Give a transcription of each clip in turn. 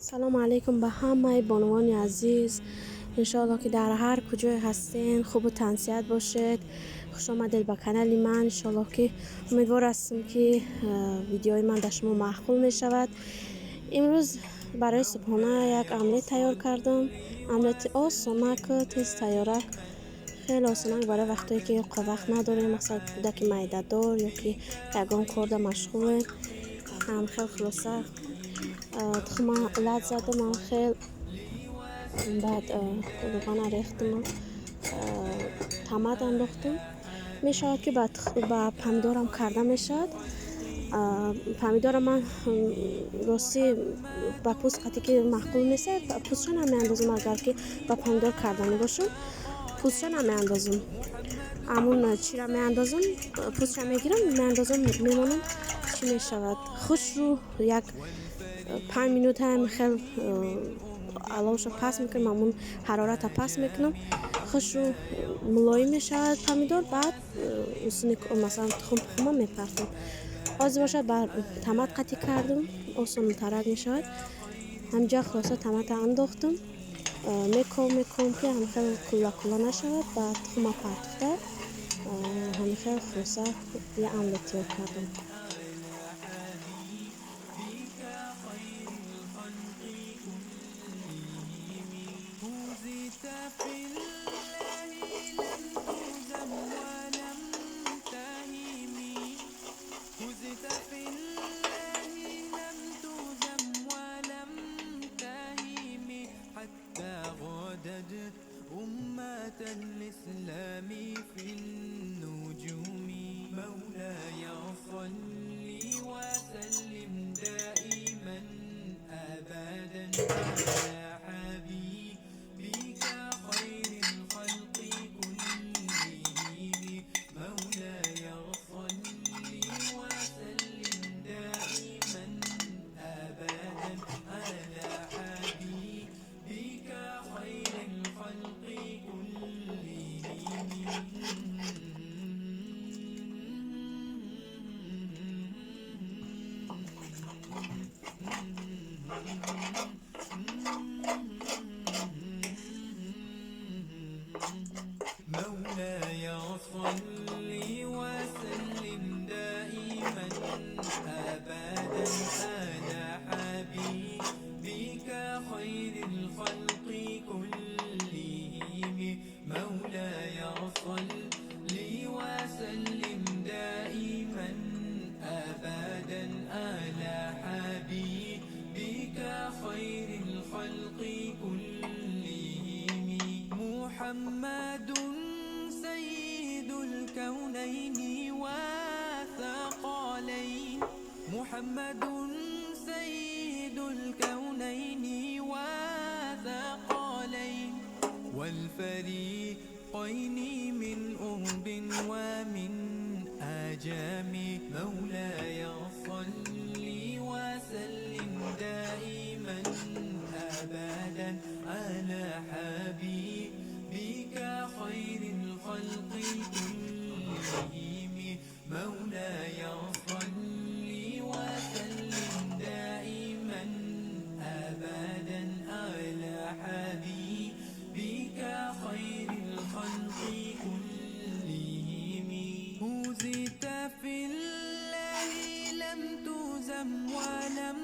Салому алайкум ба ҳамаи бонувони азиз. Иншоаллоҳ ки дар ҳар куҷое ҳастен хубу тансиҳат бошед. Хуш омадед ба канали ман. Иншоаллоҳ ки умедвор ҳастам ки видеои ман дар шумо маъқул мешавад. Имрӯз барои субҳона як омлет тайёр кардам. Омлети осонак, тез тайёрак, хеле осонак барои вақтое ки вақт надорем, масалан кӯдаки майдадор ё ки ягон корда машғулем. Ҳам хел хулоса тухма лат задам, ҳам хел баъд равғана рехтам, томат андохтам. Мешавад ки ба помидорам карда мешавад. Помидора ман ростӣ ба пӯст қати ки маъқул нест, пӯстша намеандозам. Агар ки ба помидор карданӣ бошам, пӯстша намеандозам, ҳамун чира меандозам, пӯстша мегирам, меандозам, мемонам, чӣ мешавад, хушрӯ як 5 минут ҳам хел аловша паст мекунам, ҳамун ҳарората паст мекунам, хушрӯ мулоим мешавад помидор. Баъд усуни масалан тухм пухума мепартам. Ҳозир бошад ба томат қатӣ кардам, осонтарак мешавад. Ҳамҷа хулоса томата андохтам, меком меком ки ҳамхел кулла-кулла нашавад. Баъд тухма партофта ҳамихел хулоса я омлет тайёр кардам. أمة الإسلام في النجوم. مولاي صل وسلم دائما أبدا على حبيبك خير الخلق كلهم. مولاي صل وسلم دائما أبدا على حبيبك خير الخلق كلهم. مولاي صل وسلم دائما أبدا على حبيبك خير الخلق كلهم. مولاي صل وسلم دائما أبدا على حبيبك خير الخلق كلهم. محمد سيد الكونين والثقلين، محمد سيد الكونين والثقلين، والفريقين من أرب ومن أجام. مولاي صل وسلم دائما أبدا على حبيبك خير الخلق كلهم. مولاي صل وسلم دائما أبدا على حبيبك خير الخلق كلهم. هزت في الله لم تزم ولم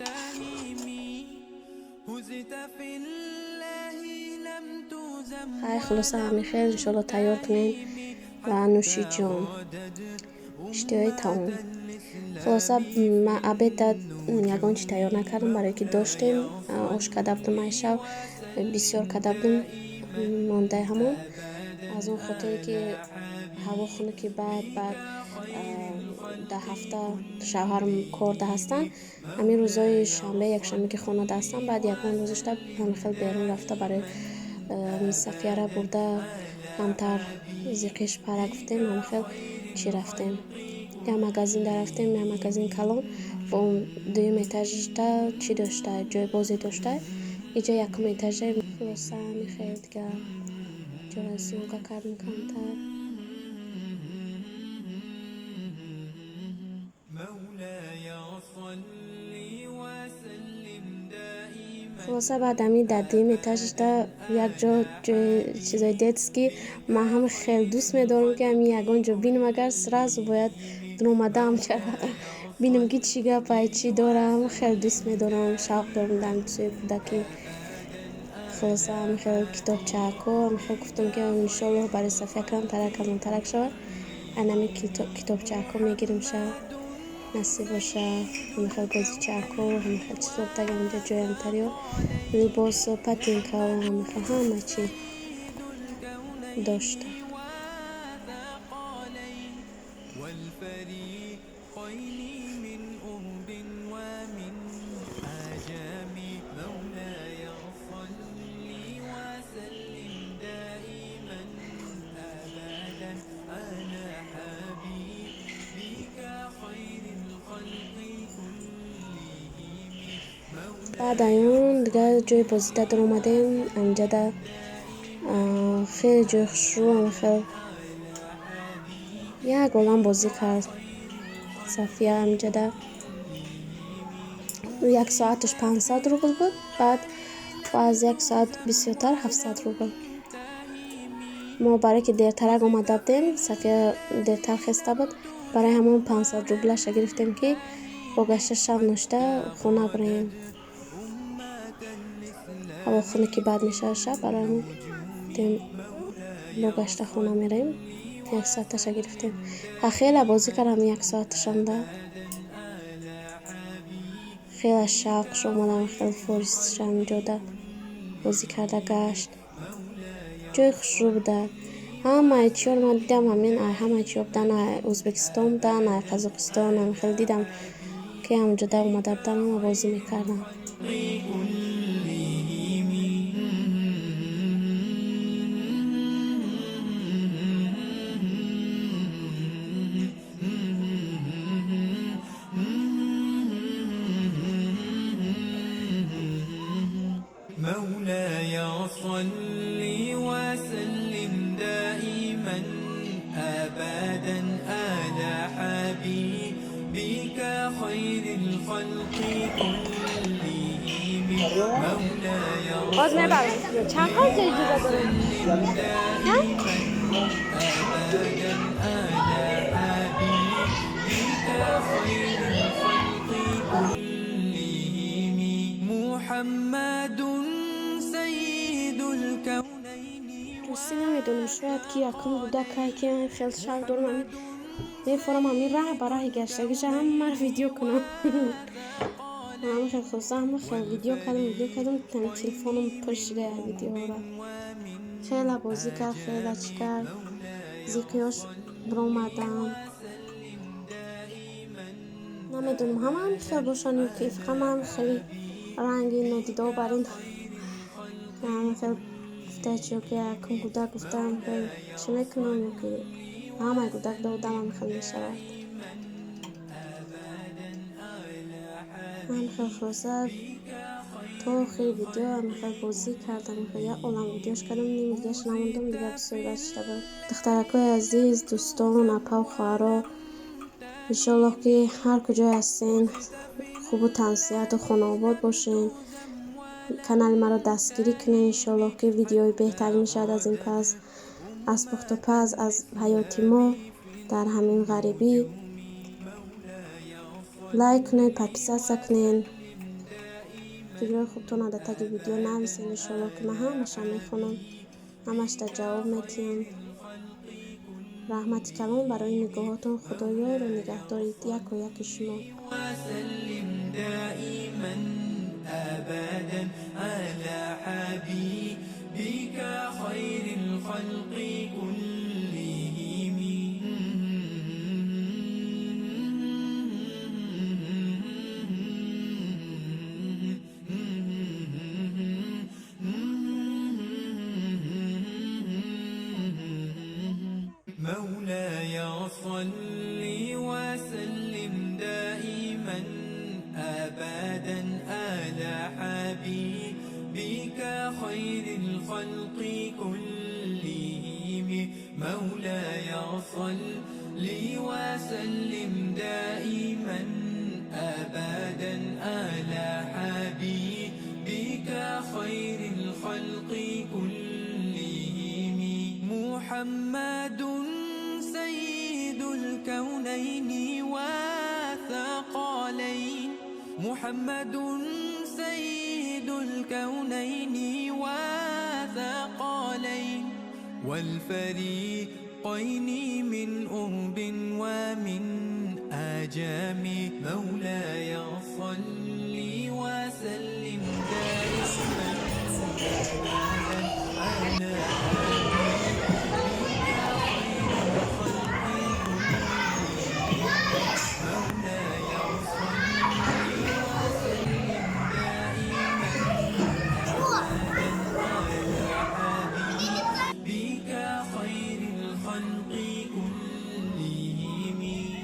تهمي، هزت في الله لم تزم. Хай хулоса ҳамихел иншоалло тайёр кунем ва нӯши ҷон, иштиҳои таом. Хулоса ман обеда ягон чиз тайёр накардам, барое ки доштем ош карда будам, ай шаб бисёр карда будам, мондаи ҳамон. Аз он хотире ки ҳаво хунуки, баъд дар ҳафта шавҳарам корда ҳастанд, ҳамин рӯзҳои шанбе якшанбе ки хонада ҳастанд, баъд ягон рӯзашта ҳамихел берун рафта барои Сафияра бурда камтар зиқиш пара гуфтем, ҳамихел чӣ рафтем, як магазин дарафтем, як магазин калон бо дуюм этажда чӣ дошта, ҷои бозӣ дошта, иҷа якум этажа. Хулоса ҳамихел дига ҷора съёмка кардем камтар. مولاي صل وسلم دائما Хулоса, баъд ҳамин дар дуюм этажашда як ҷо, ҷои чизои детский. Ман ҳам хеле дӯст медорам, ки ҳамин ягон ҷо бинам, агар сразу бояд дуромадаам, бинам, ки чӣ гапай, чӣ дорам. Хеле дӯст медорам, шавқ дорам дар ҳамин чизои кӯдакӣ. Хулоса, ҳамин хел китобчаҳако, ҳамин хел гуфтам, ки иншоаллоҳ барои Сафия камтарак калонтарак шавад, айнами китобчаҳако мегирим ша, насиб боша. Ҳамин хел бозичаҳако, ҳамин хел чизо будак ҳаминҷа, ҷоямтариё, либосу ботинкао, ҳамин хел ҳама чӣ дошта. والفريقين من أرب ومن أعجم. مولاي صل وسلم دائما أبدا على حبيبك خير الخلق كلهم. Баъд аюн дигар ҷои бозида даромадем. Амҷада хеле ҷои хушрӯ, ҳамин хел як олам бозӣ кард Сафия. Амҷада як соаташ 500 рубл буд, баъд аз як соат бисёртар 700 рубл. Мо барое ки дертарак омада будем, Сафия дертар хеста буд, барои ҳамон 500 рублаша гирифтем, ки бо гашта шаб ношта хона бираем. Ҳаво хунуки бад мешавад шаб, барои ҳамон гуфтем, бо гашта хона мераем. Як соаташа гирифтем. Ҳа, хеле бозӣ кардам як соаташанда, хеле шавқш омадам, хеле форсиша ҳаминҷода бозӣ карда гашт. Ҷои хушрӯ буда. Ҳамаи чиёро ман дидам, ҳамин ҳамаи чиё будан, Ӯзбекистон будан, Қазоқистон, ҳамин хеле дидам, ки ҳаминҷода омада будан, ҳама бозӣ мекарданд. كلهم. مولاي صل وسلم دائما أبدا على حبيبك خير الخلق كلهم. مولاي باز میبرم. چند قدر اجازه دارم؟ دائما أبدا على حبيبك خير الخلق كلهم. محمد سيد الكونين. Ростӣ намедонам, шояд ки якум кӯдакае ки хеле шавқ дорам, ҳамин мефорам, ҳамин раҳ ба раҳи гаштагиша ҳамаро видео кунам. Ҳама хел хоста, ҳама хел видео кардам, видео кардам, ҳамин телефоном пур шуда видеоро. Хеле бозӣ кард, хеле чӣ кард, зиқиёш биромадам. Намедонам, ҳама ҳамин хел бошанд ё ки фақат ман хеле ранги нодидао бар ин ҳамин хел гуфта чӣ, ё ки якум кӯдак гуфтам, чӣ мекунам, ё ки ҳамаи кӯдак да одам ҳамин хел мешавад. Ҳамин хел хулоса, то охири видео ҳамин хел бозӣ кардам, як олам видеош кардам, ними дигааш намондам, дигар бисёр бад шуда буд. Духтаракҳои азиз, дӯстон, апау, хоҳаро, иншоаллоҳ, ки ҳар куҷое ҳастен, хубу тансиҳату хонаобод бошен. Канали маро дастгирӣ кунед. Иншоаллоҳ, ки видеои беҳтарин мешавад аз ин пас, аз пухтупаз, аз ҳаёти мо дар ҳамин ғарибӣ. Лайк кунед, подписаться кунед, фикрҳои хубтонро дар таги видео нависед. Иншоаллоҳ, ки ман ҳамаша мехонам, ҳамашда ҷавоб медиҳам. Раҳмати калон барои нигоҳотон. Худо ёру нигаҳдори яку яки шумо. وسلم دائما أبدا على حبيبك خير الخلق كلهم. مولاي صل وسلم دائما أبدا على حبيبك خير الخلق كلهم. مولاي صل وسلم دائما أبدا على حبيبك. الخلق كلهم. محمد سيد الكونين والثقلين، محمد سيد الكونين والثقلين، والفريقين من أرب ومن أجام. مولاي صل وسلم دائما أبدا على حبيبك خير الخلق كلهم. مولاي صل وسلم دائما أبدا على حبيبك خير الخلق كلهم.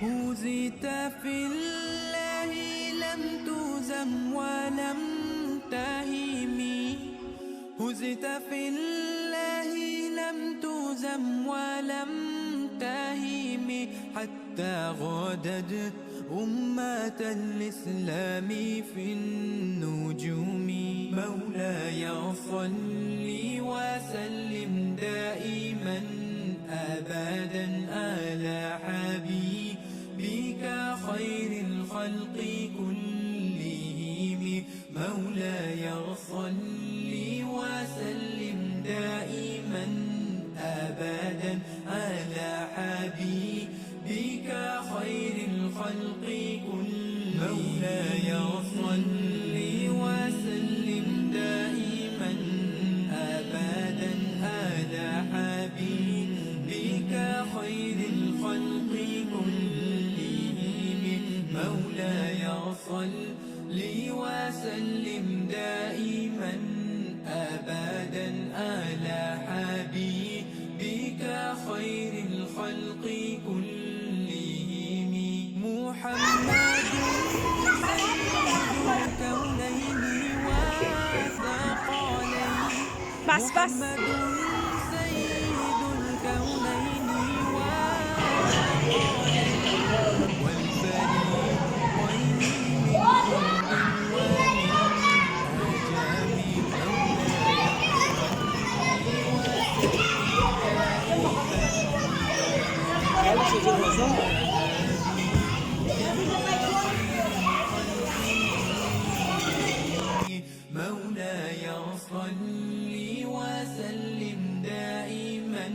هزت في الله لم تزم ولم تهمي، هزت في الله لم تزم ولم تهمي، حتى غدد أمة الإسلام في النجوم. مولاي صل وسلم دائما أبدا على حبيبك خير الخلق كلهم. مولاي صل وسلم دائما أبدا على حبيبك خير الخلق كلهم. مولاي صل وسلم دائما أبدا على حبيبك خير الخلق كلهم. مولاي صل وسلم دائما أبدا على حبيبك خير الخلق كلهم. محمد سيد الكونين والثقلين، بس بس. محمد سيد الكونين والثقلين، والفريقين من أرب ومن أجام. مولاي صل وسلم دائما أبدا على حبيبك. مولاي صل وسلم دائما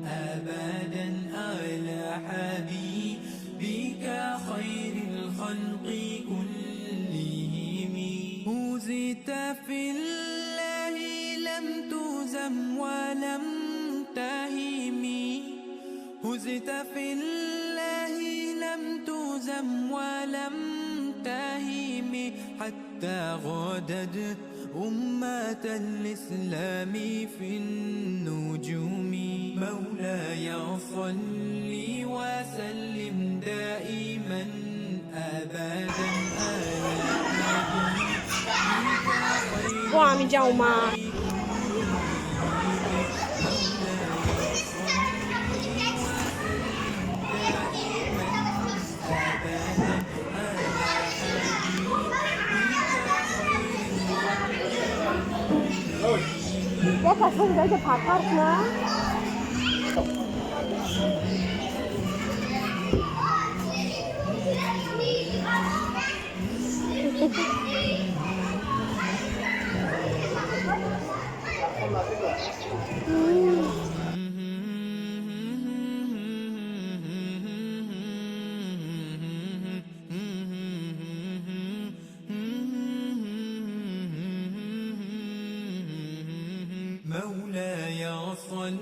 أبدا على حبيبك خير الخلق كلهم. هزت في الله لم تزم ولم تهمي، هزت في الله لم تزم ولم تهمي، حتى غدد أمة الإسلام في النجوم. مولاي صل وسلم دائما أبدا على حبيبك خير Бо ҳаминҷа омад. مولاي صل وسلم دائما أبدا على حبيبك خير الخلق Як касбо даҷа парпар кунам. مولاي صل